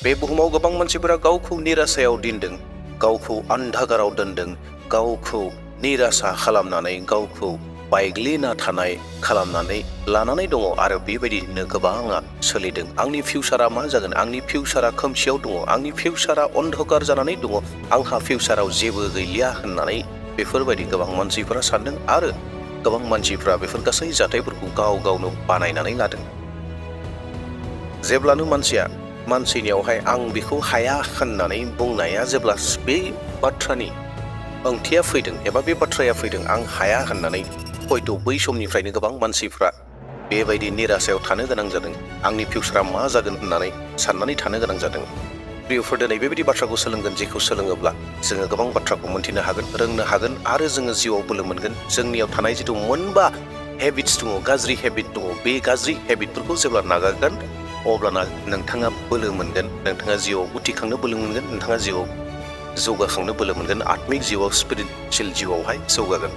बे बुहुमाव गोबां मानसिफोरा गावखौ निराशायाव दोनदों, गावखौ अन्धाकाराव दोनदों, गावखौ निराशा खालामनानै गावखौ बायग्लिना थानाय खालामनानै लानानै दङ आरो बेबायदिनो गोबाङा सोलिदों। आंनि फिउचारा मा जागोन? आंनि फिउचारा खोमसियाव दङ, आंनि फिउचारा अन्धकार जानानै दङ, आंहा फिउचाराव जेबो गैलिया होननानै बेफोरबायदि गोबां मानसिफोरा सानदों आरो गोबां मानसिफोरा बेफोर गासै जाथायफोरखौ गाव गावनो बानायनानै लादों। जेब्लानो मानसिनियावहाय आं बेखौ हाया होननानै बुंनाया जेब्ला बे बाथ्रानि ओंथिया फैदों एबा बे बाथ्राया फैदों आं हाया होननानै, हयथ' बै समनिफ्रायनो गोबां मानसिफ्रा बेबायदि निराशायाव थानो गोनां जादों। आंनि फिउचारा मा जागोन होननानै साननानै थानो गोनां जादों। प्रियफोर, दिनै बेबायदि बाथ्राखौ सोलोंगोन जेखौ सोलोङोब्ला जोङो गोबां बाथ्राखौ मोनथिनो हागोन, रोंनो हागोन आरो जोङो जिउआव बोलो मोनगोन। जोंनियाव थानाय जिथु मोनबा हेबिट्स दङ, गाज्रि हेबिट दङ, बे गाज्रि हेबिटफोरखौ जेब्ला नागारगोन अब्लाना नोंथाङा बोलो मोनगोन, नोंथाङा जिउआव उथिखांनो बोलो मोनगोन, नोंथाङा जिउआव जौगाखांनो बोलो मोनगोन, आत्मिक जिउआव स्पिरिचुवेल जिउआवहाय जौगागोन।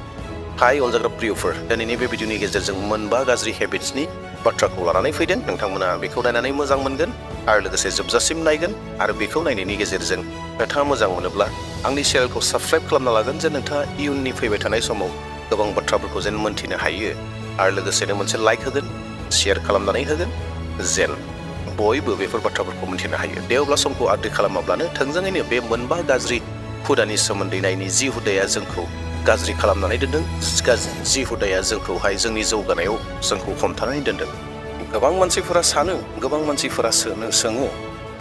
हाय अनजाग्रा प्रियफोर, दिनैनि बे भिडिअनि गेजेरजों मोनबा गाज्रि हेबिट्सनि बाथ्राखौ लानानै फैदों। नोंथांमोना बेखौ नायनानै मोजां मोनगोन आरो लोगोसे जोबजासिम नायगोन आरो बेखौ नायनायनि गेजेरजों नोंथाङा मोजां मोनोब्ला आंनि चेनेलखौ साबस्क्राइब खालामना लागोन, जे नोंथाङा इयुननि फैबाय थानाय समाव गोबां बाथ्राफोरखौ जेन मोनथिनो हायो आरो लोगोसेनो मोनसे लाइक होगोन, शेयार खालामनानै होगोन, जेन बयबो बेफोर बाथ्राफोरखौ मोनथिनो हायो। दे अब्ला समखौ आद्रि खालामाब्लानो थोंजोङैनो बे मोनबा गाज्रि हुदानि सोमोन्दै नायनि, जि हुदाया जोंखौ गाज्रि खालामनानै दोनदों, जि हुदाया जोंखौहाय जोंनि जौगानायाव जोंखौ हमथानानै दोनदों। गोबां मानसिफोरा सानो, गोबां मानसिफोरा सोङो,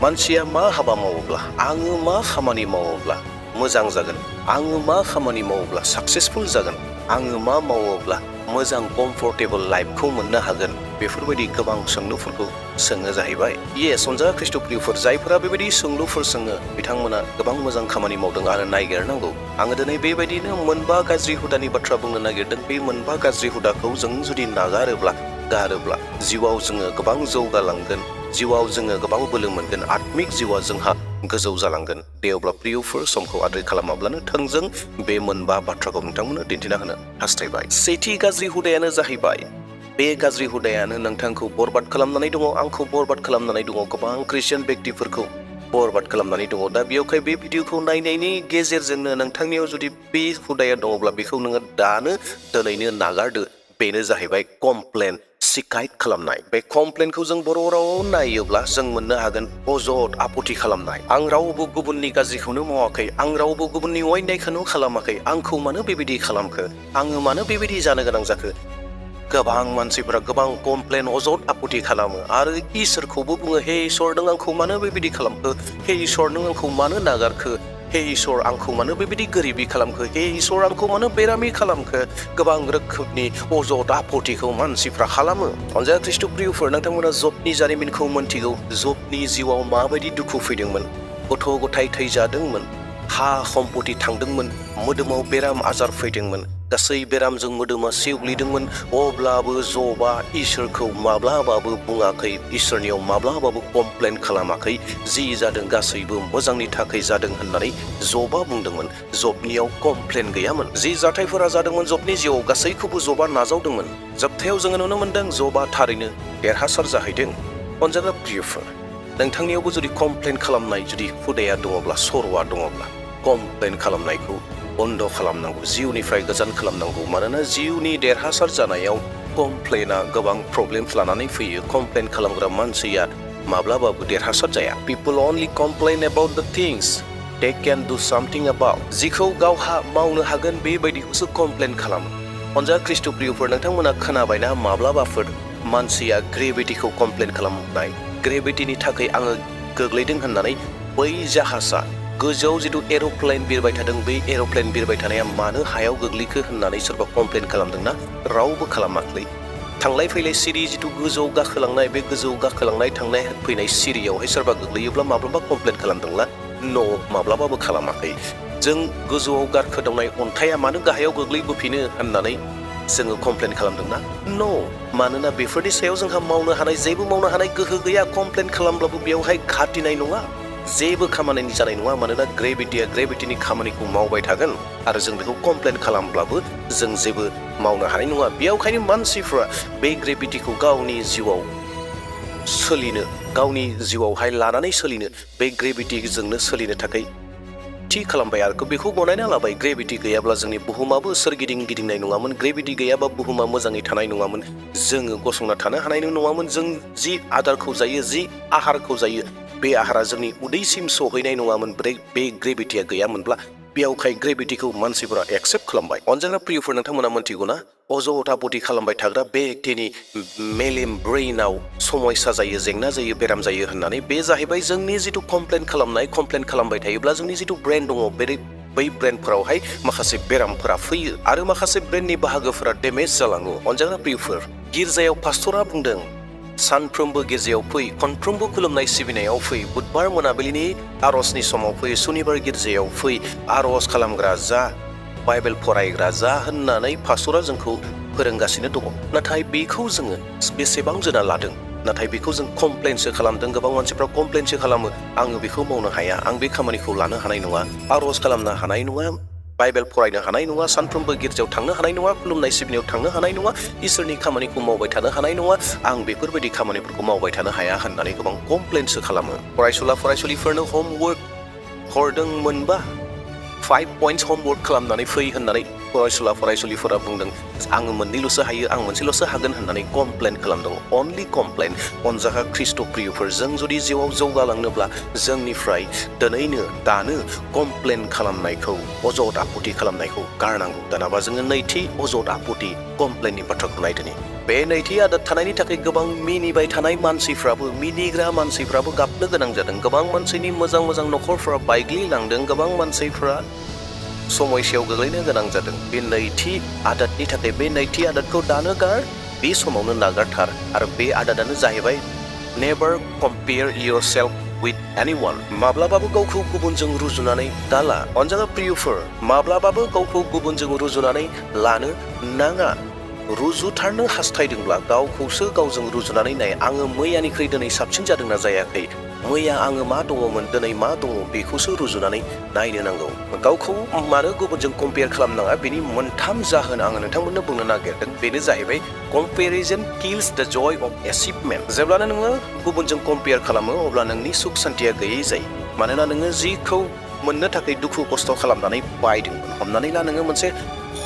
मानसिया मा हाबा मावोब्ला, आङो मा खामानि मावोब्ला मोजां जागोन, आङो मा खामानि मावोब्ला साक्सेसफुल जागोन, आङो मा मावोब्ला मोजां कमफर्टेबल लाइफखौ मोननो हागोन, बेफोरबायदि गोबां सोंलुफोरखौ सोङो जाहैबाय। अनजाग्रा ख्रिस्ट' प्रियफोर, जायफोरा बेबायदि सोंलुफोर सोङो बिथांमोना गोबां मोजां खामानि मावदों आरो नायगिरनांगौ। आङो दिनै बेबायदिनो मोनबा गाज्रि हुदानि बाथ्रा बुंनो नागिरदों। बे मोनबा गाज्रि हुदाखौ जों जुदि गारोब्ला जिउआव जोङो गोबां जौगालांगोन, जिउआव जोङो गोबां बोलो मोनगोन, आत्मिक जिउआ जोंहा गोजौ जालांगोन। दे अब्ला प्रियफोर, समखौ आद्रि खालामाब्लानो थोंजों बे मोनबा बाथ्राखौ नोंथांमोननो दिन्थिना होनो हास्थायबाय। सेथि गाज्रि हुदायानो जाहैबाय, बे गाज्रि हुदायानो नोंथांखौ बरबाद खालामनानै दङ, आंखौ बरबाद खालामनानै दङ, गोबां ख्रिस्टियान व्यक्तिफोरखौ बरबाद खालामनानै दङ। दा बेयावहाय बे भिडिअखौ नायनायनि गेजेरजोंनो नोंथांनियाव जुदि बे हुदाया दङब्ला बेखौ नोङो दिनैनो नागारदो। बेनो जाहैबाय कमप्लेन, शिकायत खालामनाय। बे कमप्लेनखौ जों बर' रावाव नायोब्ला जों मोननो हागोन अजद, आपत्ति खालामनाय। आं रावबो गुबुननि गाज्रिखौनो मावाखै, आं रावबो गुबुननि अयनायखौनो खालामाखै, आंखौ मानो बेबायदि खालामखो, आङो मानो बेबायदि जानो गोनां जाखो। गोबां मानसिफोरा गोबां कमप्लेन, अजद, आपत्ति खालामो आरो इसोरखौबो बुङो, हे इसोर नों आंखौ मानो बेबायदि खालामखो, हे इसोर नों आंखौ मानो नागारखो, हे इसोर आंखौ मानो बेबायदि गोरिबि खालामखो, हे इसोर आंखौ मानो बेरामि खालामखो। गोबां रोखोमनि अजद, आपत्तिखौ मानसिफ्रा खालामो। अनजाग्रा ख्रिस्ट' प्रियफोर, नोंथांमोना जबनि जारिमिनखौ मोनथिगौ। जबनि जिउआव माबायदि दुखु फैदोंमोन, गथ' गथाय थैजादोंमोन, हा सम्पति थांदोंमोन, मोदोमाव बेराम आजार फैदोंमोन, गासै बेरामजों मोदोमा सेवग्लिदोंमोन। अब्लाबो जबा इसोरखौ माब्लाबाबो बुङाखै, इसोरनियाव माब्लाबाबो कमप्लेन खालामाखै। जि जादों गासैबो मोजांनि थाखाय जादों होननानै जबा बुंदोंमोन। जबनियाव कमप्लेन गैयामोन। जि जाथायफोरा जादोंमोन जबनि जिउआव गासैखौबो जबा नाजावदोंमोन। जोबथायाव जोङो नुनो मोनदों जबा थारैनो देरहासार जाहैदों। अनजाग्रा प्रियफोर, नोंथांनियावबो जुदि कमप्लेन खालामनाय जुदि हुदाया दङब्ला, सर'आ दङब्ला, कमप्लेन खालामनायखौ बन्द' खालामनांगौ, जिउनिफ्राय गोजान खालामनांगौ। मानोना जिउनि देरहासार जानायाव कमप्लेना गोबां प्रब्लेम्स लानानै फैयो। कमप्लेन खालामग्रा मानसिया माब्लाबाबो देरहासार जाया। People only complain about the things they can do something about. जिखौ गावहा मावनो हागोन बेबायदिखौसो कमप्लेन खालामो। अनजाग्रा ख्रिस्ट' प्रियफोर, नोंथांमोना खोनाबायना माब्लाबाफोर मानसिया ग्रेभिटिखौ कमप्लेन खालामनाय, ग्रेभिटिनि थाखाय आङो गोग्लैदों होननानै बै जाहाजा गोजौआव जिथु एर'प्लेन बिरबाय थादों, बै एर'प्लेन बिरबाय थानाया मानो हायाव गोग्लैखो होननानै सोरबा कमप्लेन खालामदोंना? रावबो खालामाखै। थांलाय फैलाय सिरि जिथु गोजौआव गाखोलांनाय, बे गोजौआव गाखोलांनाय थांनाय फैनाय सिरियावहाय सोरबा गोग्लैयोब्ला माब्लाबा कमप्लेन खालामदोंला? न', माब्लाबाबो खालामाखै। जों गोजौआव गाखोदावनाय अन्थाइया मानो गाहायाव गोग्लैबोफिनो होननानै जोङो कमप्लेन खालामदोंना? न', मानोना बेफोरनि सायाव जोंहा मावनो हानाय जेबो मावनो हानाय गोहो गैया। कमप्लेन खालामब्लाबो बेयावहाय घाटिनाय नङा, जेबो खामानिनि जानाय नङा। मानोना ग्रेभिटिया ग्रेभिटिनि खामानिखौ मावबाय थागोन आरो जों बेखौ कमप्लेन खालामब्लाबो जों जेबो मावनो हानाय नङा। बेयावखायनो मानसिफ्रा बे ग्रेभिटिखौ गावनि जिउआव सोलिनो, गावनि जिउआवहाय लानानै सोलिनो बे ग्रेभिटिजोंनो सोलिनो थाखाय थि खालामबाय आरो बेखौ गनायना लाबाय। ग्रेभिटि गैयाब्ला जोंनि बुहुमाबो सोरगिदिं गिदिंनाय नङामोन। ग्रेभिटि गैयाबा बुहुमा मोजाङै थानाय नङामोन। जोङो गसंना थानो हानाय नङामोन। जों जि आदारखौ जायो, जि आहारखौ जायो, बे आहारा जोंनि उदैसिम सहैनाय नङामोन बे ग्रेभिटिया गैयामोनब्ला। बेयावखाय ग्रेभिटिखौ मानसिफोरा एक्सेप्ट खालामबाय। अनजाग्रा प्रियफोर, नोंथांमोना मोनथिगौना अज'थापथि खालामबाय थाग्रा बे व्यक्तिनि मेलेम ब्रेइनाव समस्या जायो, जेंना जायो, बेराम जायो होननानै। बे जाहैबाय जोंनि जिथु कमप्लेन खालामबाय थायोब्ला जोंनि जिथु ब्रेन दङ, बै ब्रेनफोरावहाय माखासे बेरामफोरा फैयो आरो माखासे ब्रेननि बाहागोफोरा डेमेज जालाङो। अनजाग्रा प्रियफोर, गिर्जायाव पास्टरा बुंदों सानफ्रोमबो गिर्जायाव फै, खनफ्रोमबो खुलुमनाय सिबिनायाव फै, बुधबार मोनाबिलिनि आरजनि समाव फै, सुनिबार गिर्जायाव फै, आरज खालामग्रा जा, बाइबेल फरायग्रा जा होननानै पास्टरा जोंखौ फोरोंगासिनो दङ। नाथाय बेखौ जोङो बेसेबां जोना लादों? नाथाय बेखौ जों कमप्लेनसो खालामदों। गोबां मानसिफ्रा कमप्लेनसो खालामो, आङो बेखौ मावनो हाया, आं बे खामानिखौ लानो हानाय नङा, आरज खालामनो हानाय नङा, बाइबेल फरायनो हानाय नङा, सानफ्रोमबो गिर्जायाव थांनो हानाय नङा, खुलुमनाय सिबिनायाव थांनो हानाय नङा, इसोरनि खामानिखौ मावबाय थानो हानाय नङा, आं बेफोरबायदि खामानिफोरखौ मावबाय थानो हाया होननानै गोबां कमप्लेनसो खालामो। फरायसुलिफोरनो होमवर्क हरदोंमोनबा 5 पइन्टस होमवर्क खालामनानै फै होननानै फरायसुलिफोरा बुंदों। आङो मोननैल'सो हायो, आं मोनसेल'सो हागोन होननानै कमप्लेन खालामदों। अनलि कमप्लेन। अनजाग्रा ख्रिस्ट' प्रियफोर, जों जुदि जिउआव जौगालांनोब्ला जोंनिफ्राय दानो कमप्लेन खालामनायखौ, अजद आपुथि खालामनायखौ गारनांगौ। दानाबा जोङो नैथि अजद आपुथि कमप्लेननि बाथ्राखौ नायदोनि। बे नैथि आदब थानायनि थाखाय गोबां मिनिबाय थानाय मानसिफ्राबो, मिनिग्रा मानसिफ्राबो गाबनो गोनां जादों। गोबां मानसिनि मोजां न'खरफ्रा बायग्लिलांदों। गोबां मानसिफ्रा समस्यायाव गोग्लैनो गोनां जादों। बे नैथि आदबनि थाखाय बे नैथि आदबखौ दानो गार, बे समावनो नागारथार। आरो बे आदबानो जाहैबाय never compare yourself with anyone। माब्लाबाबो गावखौ गुबुनजों रुजुनानै दाला। अनजाग्रा प्रियफोर, माब्लाबाबो गावखौ गुबुनजों रुजुनानै लानो नाङा। रुजुथारनो हास्थायदोंब्ला गावखौसो गावजों रुजुनानै नाय। आङो मैयानिख्रुइ दिनै साबसिन जादोंना जायाखै? मैया आङो मा दङमोन, दिनै मा दङ, बेखौसो रुजुनानै नायनो नांगौ। गावखौ मानो गुबुनजों कम्पेयार खालामनाङा, बेनि मोनथाम जाहोन आङो नोंथांमोननो बुंनो नागिरदों। बेनो जाहैबाय कम्पेरिजन किल्स द जय अफ एचिभमेन्ट। जेब्लानो नोङो गुबुनजों कम्पेयार खालामो अब्ला नोंनि सुख सान्थिया गैयै जायो। मानोना नोङो जिखौ मोननो थाखाय दुखु खस्थ' खालामनानै बायदोंमोन, हमनानै ला नोङो मोनसे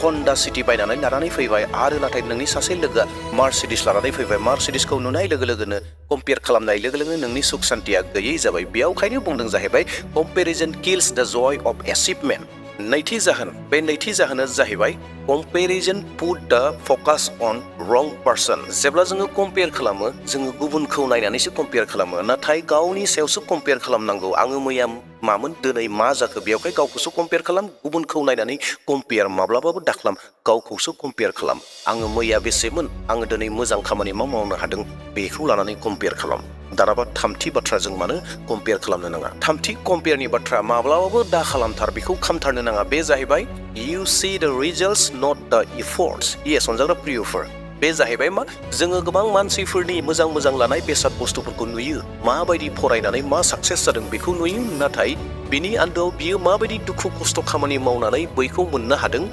हन्डा सिटि बायनानै लानानै फैबाय आरो नाथाय नोंनि सासे लोगोआ मार्सिडिस लानानै फैबाय। मार्सिडिसखौ नुनाय लोगो लोगोनो कम्पेयार खालामनाय लोगो लोगोनो नोंनि सुख सान्थिया गैयै जाबाय। बेयावखायनो बुंदों जाहैबाय कम्पेरिजन किल्स द जय अफ एचिभमेन्ट। नैथि जाहोन, बे नैथि जाहोना जाहैबाय कम्पेरिजन पुट द फकास अन रं पार्सन। जेब्ला जोङो कम्पेयार खालामो, जोङो गुबुनखौ नायनानैसो कम्पेयार खालामो, नाथाय गावनि सायावसो कम्पेयार खालामनांगौ। आङो मैया मामोन, दिनै मा जाखो, बेवहाय गावखौसो कम्पेयार खालाम। गुबुनखौ नायनानै कम्पेयार माब्लाबाबो दाखालाम, गावखौसो कम्पेयार खालाम। आङो मैया बेसेमोन, आङो दिनै मोजां खामानि मावनो हादों, बेखौ लानानै कम्पेयार खालाम। दानाबा थामथि बाथ्रा, जों मानो कम्पेयार खालामनो नाङा? थामथि कम्पेयारनि बाथ्रा माब्लाबाबो दा खालामथार, बेखौ खामथारनो नाङा। बे जाहैबाय you see the results not the efforts। yes, अनजाग्रा प्रियफोर, बे जाहैबाय मा, जोङो गोबां मानसिफोरनि मोजां लानाय बेसाद बुस्थुफोरखौ नुयो, माबायदि फरायनानै मा साक्सेस जादों बेखौ नुयो, नाथाय बिनि आन्दोआव बियो माबायदि दुखु खस्थ' खामानि मावनानै बैखौ मोननो हादों,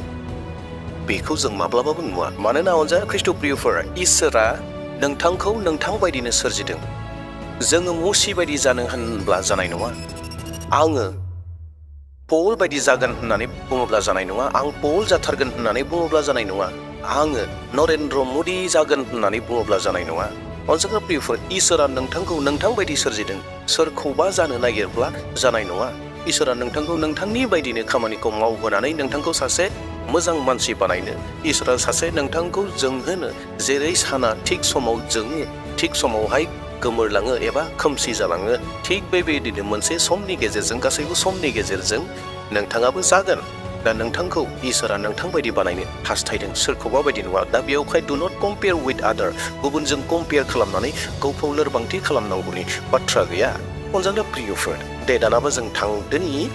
बेखौ जों माब्लाबाबो नुवा। मानोना अनजाग्रा ख्रिस्ट' प्रियफोर, इसोरा नोंथांखौ नोंथां बायदिनो सोरजिदों। जोङो मुसि बायदि जानो होनब्ला जानाय नङा। आङो पल बायदि जागोन होननानै बुङोब्ला जानाय नङा। आं पल जाथारगोन होननानै बुङोब्ला जानाय नङा। आङो नरेन्द्र मदि जागोन होननानै बुङोब्ला जानाय नङा। अनजाग्रा प्रियफोर, इसोरा नोंथांखौ नोंथां बायदि सोरजिदों। सोरखौबा जानो नागिरब्ला जानाय नङा। इसोरा नोंथांखौ नोंथांनि बायदिनो खामानिखौ मावहोनानै नोंथांखौ सासे मोजां मानसि बानायनो, इसोरा सासे नोंथांखौ जोंहोनो। जेरै साना थिग समाव जोङो, थिग समावहाय गोमोरलाङो एबा खोमसि जालाङो, थिग बेबायदिनो मोनसे समनि गेजेरजों, गासैबो समनि गेजेरजों नोंथाङाबो जागोन। दा नोंथांखौ इसोरा नोंथां बायदि बानायनो हास्थायदों, सोरखौबा बायदि नङा। दा बेयावहाय डु नट कम्पेयार उइथ आदार। गुबुनजों कम्पेयार खालामनानै गावखौ लोरबांथि खालामनांगौनि बाथ्रा गैया। अनजाग्रा प्रियफोर, दे दानाबा जों थांदोनि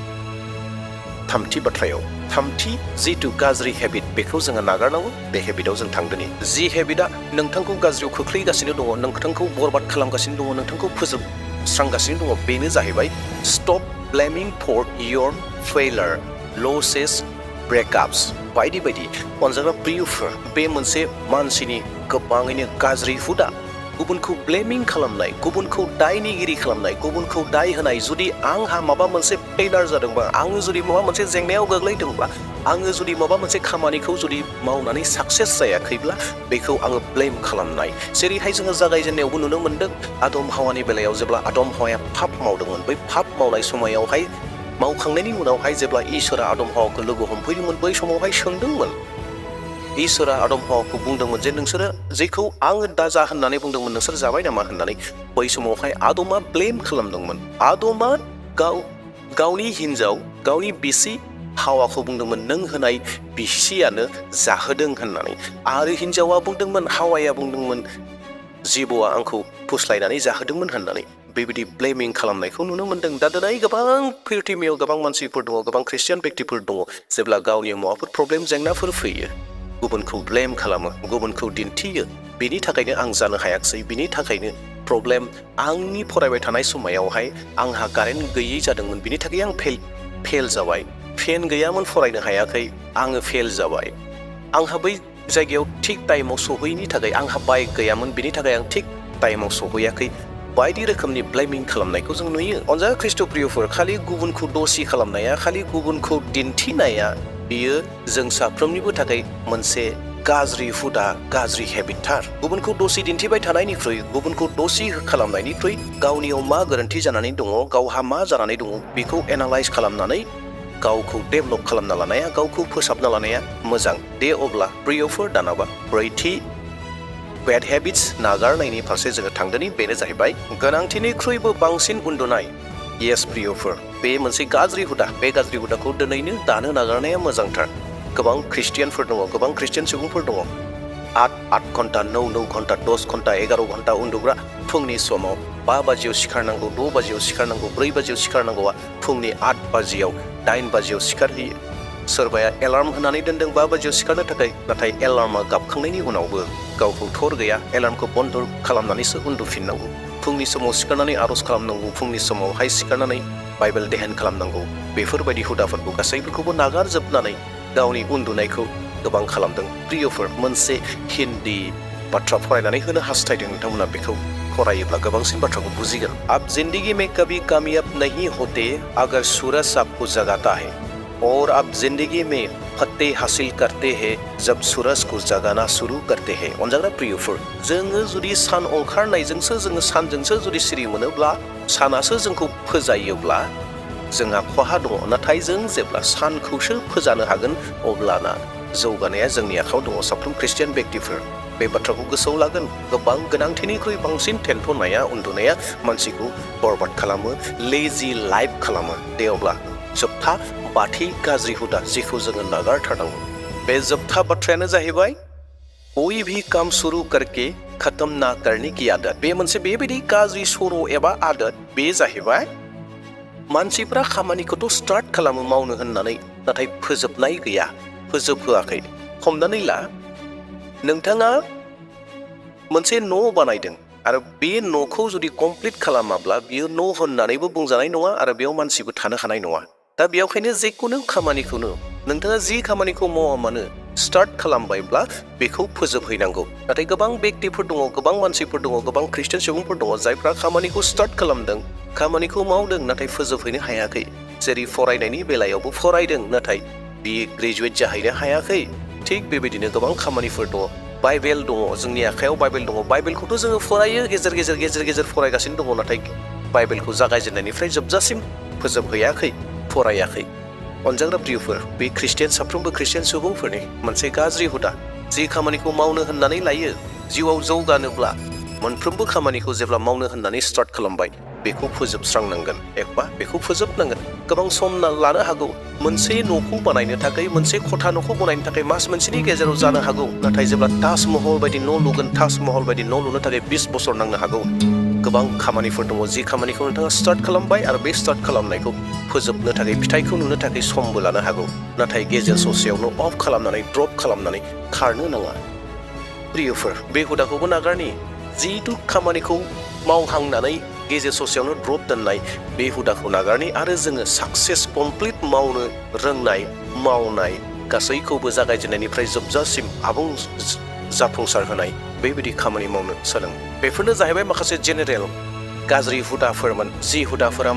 थामथि बाथ्रायाव। थामथि जिथु गाज्रि हेबिट, बेखौ जोङो नागारनांगौ। बे हेबिटाव जों थांदोनि। जि हेबिटआ नोंथांखौ गाज्रियाव खोख्लैगासिनो दङ, नोंथांखौ बरबाद खालामगासिनो दङ, नोंथांखौ फोजोबस्रांगासिनो दङ, बेनो जाहैबाय स्टप ब्लेमिं फर योर फेइलार, लसेस, ब्रेकआप्स बायदि बायदि। अनजाग्रा प्रियफोर, बे मोनसे मानसिनि गोबाङैनो गाज्रि हुदा। गुबुनखौ ब्लेमिं खालामनाय, गुबुनखौ दायनिगिरि खालामनाय, गुबुनखौ दाय होनाय, जुदि आंहा माबा मोनसे फेइलार जादोंबा, आङो जुदि माबा मोनसे जेंनायाव गोग्लैदोंब्ला, आङो जुदि माबा मोनसे खामानिखौ जुदि मावनानै साक्सेस जायाखैब्ला बेखौ आङो ब्लेम खालामनाय। जेरैहाय जोङो जागायजेननायावबो नुनो मोनदों आदम हावानि बेलायाव जेब्ला आदम हावाया पाप मावदोंमोन, बै पाप मावनाय समायावहाय मावखांनायनि उनावहाय जेब्ला इसोरा आदम हावाखौ लोगो हमफैदोंमोन, बै समावहाय सोंदोंमोन। इसोरा आदम हावाखौ बुंदोंमोन जे नोंसोरो जेखौ आङो दा जा होननानै बुंदोंमोन नोंसोर जाबाय नामा होननानै। बै समावहाय आदमा ब्लेम खालामदोंमोन। आदमा गावनि हिनजाव, गावनि बिसि हावाखौ बुंदोंमोन नों होनाय बिसियानो जाहोदों होननानै। आरो हिनजावा बुंदोंमोन, हावाया बुंदोंमोन जिबौआ आंखौ फुस्लायनानै जाहोदोंमन होननानै। बेबायदि ब्लेमिं खालामनायखौ नुनो मोनदों। दा दिनै गोबां पृथिबियाव गोबां मानसिफोर दङ, गोबां ख्रिस्टियान बेक्तिफोर दङ, जेब्ला गावनि माबाफोर प्रब्लेम जेंनाफोर फैयो गुबुनखौ ब्लेम खालामो, गुबुनखौ दिन्थियो। बेनि थाखायनो आं जानो हायाखिसै, बिनि थाखायनो प्रब्लेम, आंनि फरायबाय थानाय समायावहाय आंहा कारेन्ट गैयै जादोंमोन, बिनि थाखाय आं फेल जाबाय। फेन गैयामोन फरायनो हायाखै, आङो फेल जाबाय। आंहा बै जायगायाव थिग टाइमाव सहैयैनि थाखाय, आंहा बाइक गैयामोन, बिनि थाखाय आं थिग टाइमाव सहैयाखै। बायदि रोखोमनि ब्लेमिं खालामनायखौ जों नुयो। अनजाथाव ख्रिस्ट'प्रियफोर, खालि गुबुनखौ दसि खालामनाया, खालि गुबुनखौ दिन्थिनाया, बियो जों साफ्रोमनिबो थाखाय मोनसे गाज्रि हुदा, गाज्रि हेबिटथार। गुबुनखौ दसि दिन्थिबाय थानायनिख्रुइ, गुबुनखौ दसि खालामनायनिख्रुइ गावनियाव मा गोरोन्थि जानानै दङ, गावहा मा जानानै दङ, बेखौ एनालाइज खालामनानै गावखौ डेभेलप खालामना लानाया, गावखौ फोसाबना लानाया मोजां। दे अब्ला प्रियफोर, दानाबा ब्रैथि बेड हेबिट्स नागारनायनि फारसे जोङो थांदोनि। बेनो जाहैबाय गोनांथिनिख्रुइबो बांसिन उन्दुनाय। येस प्रियफोर, बे मोनसे गाज्रि हुदा। बे गाज्रि हुदाखौ दिनैनो दानो नागारनाया मोजांथार। गोबां ख्रिस्टियानफोर दङ, गोबां ख्रिस्टियान सुबुंफोर दङ 8 घन्टा, 9 घन्टा, 10 घन्टा, 11 घन्टा उन्दुग्रा। फुंनि समाव 5 बाजियाव सिखारनांगौ, 6 बाजियाव सिखारनांगौ, 4 बाजियाव सिखारनांगौआ फुंनि 8 बाजियाव, 8 बाजियाव सिखारहैयो। सोरबाया एलार्म होनानै दोनदों 5 बाजियाव सिखारनो थाखाय, नाथाय एलार्मा गाबखांनायनि उनावबो गावखौ थर गैया, एलार्मखौ बन्द खालामनानैसो उन्दुफिननांगौ। फुंनि समाव सिखारनानै आर'ज खालामनांगौ, फुंनि समावहाय सिखारनानै बाइबेल ध्यान खालामनांगौ। बेफोरबायदि हुदाफोरखौ गासैफोरखौबो नागारजोबनानै गावनि उन्दुनायखौ गोबां खालामदों। प्रियफोर, मोनसे हिन्दी बाथ्रा फरायनानै होनो हास्थायदों, नोंथांमोना बेखौ फरायोब्ला गोबांसिन बाथ्राखौ बुजिगोन। आप जिंदगी में कभी कामयाब नहीं होते अगर सूरज आपको जगाता है, और आप जिंदगी में फतेह हासिल करते हैं जब सूरज को जगाना शुरू करते हैं। अनजाग्रा प्रियफोर, जोङो जुदि सान ओंखारनायजोंसो, जोङो सानजोंसो जुदि सिरि मोनोब्ला, सानासो जोंखौ फोजायोब्ला जोंहा खहा दङ। नाथाय जों जेब्ला सानखौसो फोजानो हागोन, अब्लाना जौगानाया जोंनि आखायाव दङ। साफ्रोम ख्रिस्टियान बेक्तिफोर बे बाथ्राखौ गोसोआव लागोन। गोबां गोनांथिनिख्रुइ बांसिन टेनथ'नाया, उन्दुनाया मानसिखौ बरबाद खालामो, लेजि लाइफ खालामो। दे अब्ला जोबथा बाथि गाज्रि हुदा जेखौ जोङो नागारथारनांगौ, बे जोबथा बाथ्रायानो जाहैबाय कोई भी काम शुरू करके खत्म ना करने की आदत। बे मोनसे बेबायदि गाज्रि सर' एबा आदत। बे जाहैबाय मानसिफ्रा खामानिखौथ' स्टार्ट खालामो मावनो होननानै, नाथाय फोजोबनाय गैया, फोजोबहोआखै। हमनानै ला, नोंथाङा मोनसे न' बानायदों आरो बे न'खौ जुदि कमप्लिट खालामाब्ला बियो न' होननानैबो बुंजानाय नङा आरो बेयाव मानसिबो थानो हानाय नङा। दा बेयावखायनो जेखुनु खामानिखौनो नोंथाङा जि खामानिखौ मावा मानो स्टार्ट खालामबायब्ला बेखौ फोजोबहैनांगौ। नाथाय गोबां बेक्तिफोर दङ, गोबां मानसिफोर दङ, गोबां ख्रिस्टियान सुबुंफोर दङ जायफ्रा खामानिखौ स्टार्ट खालामदों, खामानिखौ मावदों, नाथाय फोजोबहैनो हायाखै। जेरै फरायनायनि बेलायावबो फरायदों, नाथाय बियो ग्रेजुवेट जाहैनो हायाखै। थिग बेबायदिनो गोबां खामानिफोर दङ। बाइबेल दङ, जोंनि आखायाव बाइबेल दङ। बाइबेलखौथ' जोङो फरायो, गेजेर गेजेर फरायगासिनो दङ, नाथाय बाइबेलखौ जागायजेननायनिफ्राय जोबजासिम फोजोबहैयाखै, फरायाखै। अनजाग्रा प्रियफोर, बे ख्रिस्टियान, साफ्रोमबो ख्रिस्टियान सुबुंफोरनि मोनसे गाज्रि हुदा। जि खामानिखौ मावनो होननानै लायो, जिउआव जौगानोब्ला मोनफ्रोमबो खामानिखौ जेब्ला मावनो होननानै स्टार्ट खालामबाय, बेखौ फोजोबस्रांनांगोन एबा बेखौ फोजोबनांगोन। गोबां सम लानो हागौ। मोनसे न'खौ बानायनो थाखाय, मोनसे खथा न'खौ बानायनो थाखाय मास मोनसेनि गेजेराव जानो हागौ, नाथाय जेब्ला ताजमहल बायदि न' लुगोन, ताजमहल बायदि न' लुनो थाखाय 20 बोसोर नांनो हागौ। गोबां खामानिफोर दङ, जि खामानिखौ नोंथाङा स्टार्ट खालामबाय आरो बे स्टार्ट खालामनायखौ फोजोबनो थाखाय, फिथाइखौ नुनो थाखाय समबो लानो हागौ, नाथाय गेजेर ससेयावनो अफ खालामनानै, ड्रप खालामनानै खारनो नाङा। प्रियफोर, बे हुदाखौबो नागारनि। जिथु खामानिखौ मावहांनानै गेजेर ससेयावनो ड्रप दोननाय, बे हुदाखौ नागारनि आरो जोङो साक्सेस कमप्लिट मावनो रोंनाय, मावनाय, गासैखौबो जागायजेननायनिफ्राय जोबजासिम आबुं जाफुंसार होनाय बेबायदि खामानि मावनो सोलों। बेफोरनो जाहैबाय माखासे जेनेरेल गाज्रि हुदाफोरमोन, जि हुदाफोरा